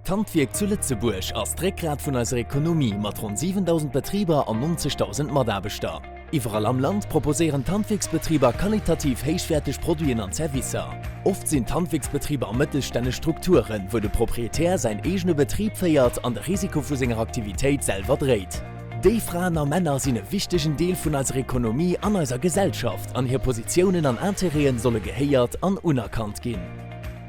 D'Handwierk zu Lëtzebuerg ass d'Réckgrat vun eiser Ekonomie mat ronn 7.000 Betriber an 90.000 Mataarbechter. Iwwerall am Land proposéieren d'Handwierksbetriber qualitativ héichwäerteg Produiten an Servicer. Oft sinn d'Handwierksbetriber mëttelstänneg Strukturen, wou de Proprietär säin eegene Betrib féiert an de Risiko vu senger Aktivitéit selwer dréit. Déi Fraen a Männer sinn e wichtegen Deel vun eiser Ekonomie an eiser Gesellschaft an hir Positiounen an Intérêten solle gehéiert an unerkannt ginn.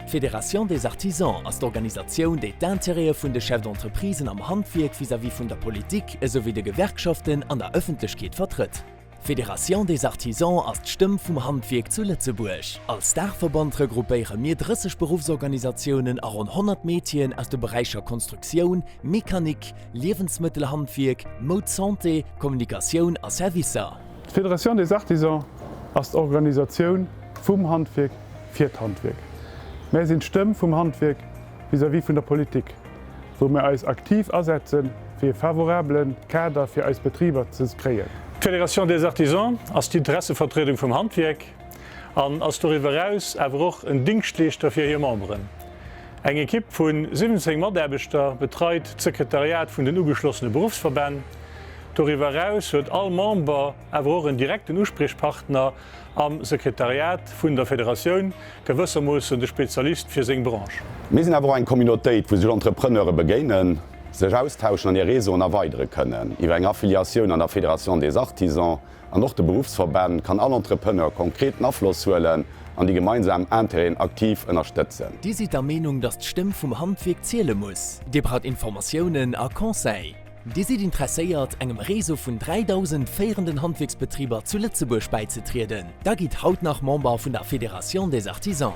D'Fédération des Artisans ass d'Organisatioun, déi d'Intérêtë vun de Chefs d'entreprisen am Handwierk vis-à-vis vun der Politik esou wéi de Gewerkschaften an der Ëffentlechkeet vertrëtt. D'Fédération des Artisans ass d'Stëmm vum Handwierk zu Lëtzebuerg. Als Daachverband regroupéiere mir 30 Beruffsorganisatiounen a ronn 100 Métieren aus de Beräicher Konstruktioun, Mechanik, Liewensmëttelhandwierk, Moud, Santé, Kommunikatioun a Servicer. D'Fédération des Artisans ass d'Organisatioun vum Handwierk fir d'Handwierk. Mär sinn d'Stëmm vum Handwierk vis-à-vis vun der Politik, wou mär eis aktiv asetzen, fir e favorabele Kader fir eis Betriber ze kréien. D'Fédération des Artisans ass d'Interessevertriedung vum Handwierk an ass doriwwer eraus awer och en Dingschtleeschter fir hir Memberen. Eng Ekipp vu 17 Mataarbechter betreit d'Sekretariat vun den ugeschlossene Beruffsverbänn. Doriwwer eraus huet all Member awer och en direkten Uspriechpartner am Sekretariat vun der Federatioun, gewëssermoossen de Spezialist fir seng Branche. Mir sinn awer och eng Communautéit, wou sech Entrepreneure begéinen, sech austauschen an hir Réseauen erweidere kënnen. Iwwer eng Affiliatioun an der Fédération des Artisans an och de Beruffsverbänn kann all Entrepreneur konkreten Afloss huelen an déi gemeinsam Intérêten aktiv ënnerstëtzen. Dir sidd der Meenung, dass d'Stëmm vum Handwierk ziele muss? Dir braucht Informatiounen a Conseil? Dir sidd interesséiert, engem Réseau vun 3.000 féierenden Handwierksbetriber zu Lëtzebuerg bäizetrieden? Da gitt haut nach Member vun der Fédération des Artisans!